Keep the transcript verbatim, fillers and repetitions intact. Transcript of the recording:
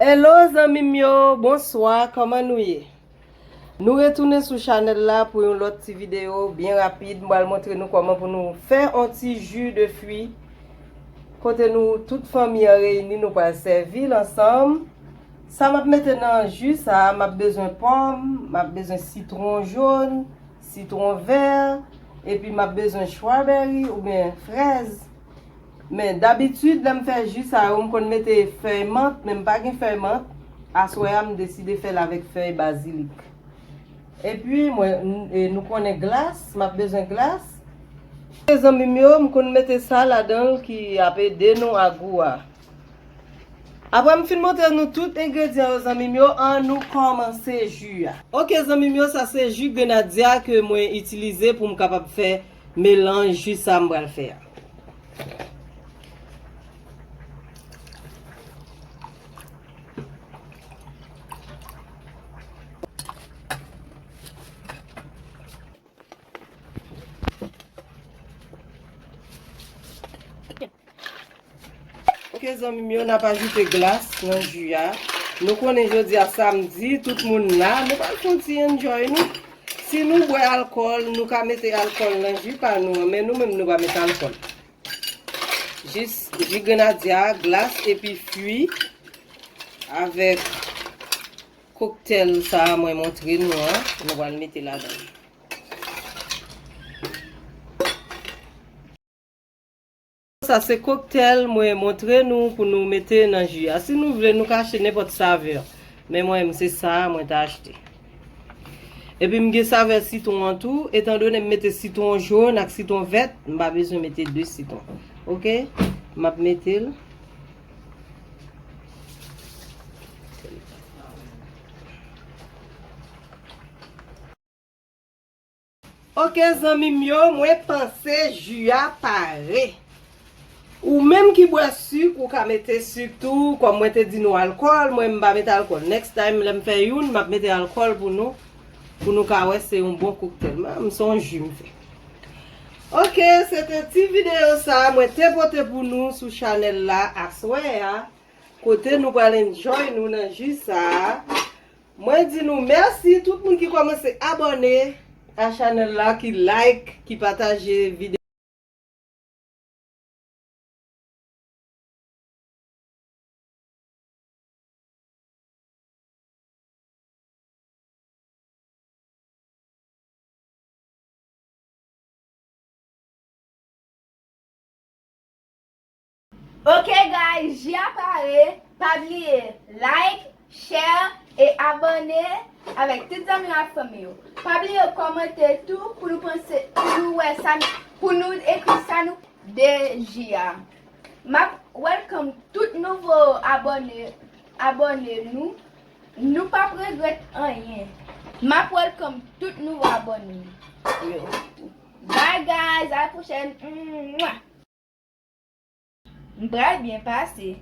Hello zanmi m yo, bonswa, kòman nou ye? Nou retounen sou chanèl la pou yon lòt ti videyo byen rapid. M pral montre nou kòman pou nou fè yon ti ji de fwi. Kote nou, tout fanmi an reyini, nou pral sèvi l ansanm. Sa m ap mete nan ji sa a, m ap bezwen pòm, m ap bezwen sitwon jòn, sitwon vè, epi m ap bezwen strawberry oubyen frèz. Men dabitid, lè m fè ji sa yo, m konn mete fèy mant, men m pa gen fèy mant. Aswè a, m deside fè l avèk fèy bazilik. Epi, mwen, n-, e, nou konnen glas, m ap bezwen glas. Zanmi m yo, m konn mete sa ladan l ki ap ede nou ak gou a. Apre m fin montre nou tout engredyan yo, zanmi m yo, ann nou kòmanse ji a. Oke, zanmi m yo, sa se ji grenadya ke mwen itilize pou m kapab fè melanj ji sa m pral fè a. Oke, zanmi m yo, n ap ajoute glas nan ji a. Nou konnen jodi a samdi, tout moun la, nou pral fè yon ti enjoy nou. Si nou bwè alkòl, nou ka mete alkòl nan ji pa nou an, men nou menm nou pa mete alkòl. Jis ji grenadya, glas epi fwi avèk koktèl sa a mwen montre nou an, nou pral mete ladan. Sa se koktèl mwen montre nou pou nou mete nan ji a. Si nou vle, nou ka achte nenpòt savè. Men mwen menm, se sa a mwen ta achte. Epi m gen savè sitwon an tou. Etandone m mete sitwon jòn ak sitwon vèt, m pa bezwen mete de sitwon. Oke? M ap mete l. Oke, zanmi m yo, mwen panse ji a pare. Ou menm ki bwè sik, ou ka mete sik tou. Kòm mwen te di nou alkòl, mwen m pa mete alkòl. Next time, lè m fè youn, m ap mete alkòl pou nou, pou nou ka wè se yon bon koktèl. Mwen, m se yon ji m fè. Oke, se te ti videyo sa a mwen te pote pou nou sou chanèl la aswè a. Kote nou pral enjoy nou nan ji sa a. Mwen di nou mèsi tout moun ki kòmanse abòne a chanèl la, ki like, ki pataje videyo. Ok guys, ji a pare. Pa bliye like, share e abòne avèk tout zanmi yo ak fanmi yo. Pa bliye kòmante tou pou nou panse, pou nou wè sa, pou nou ekri sa nou de ji a. M ap welcome tout nouvo abòne, abòne nou. Nou p ap regrèt anyen. M ap welcome tout nouvo abòne yo. Bye guys, à la prochaine. Mwah. M pral byen pase.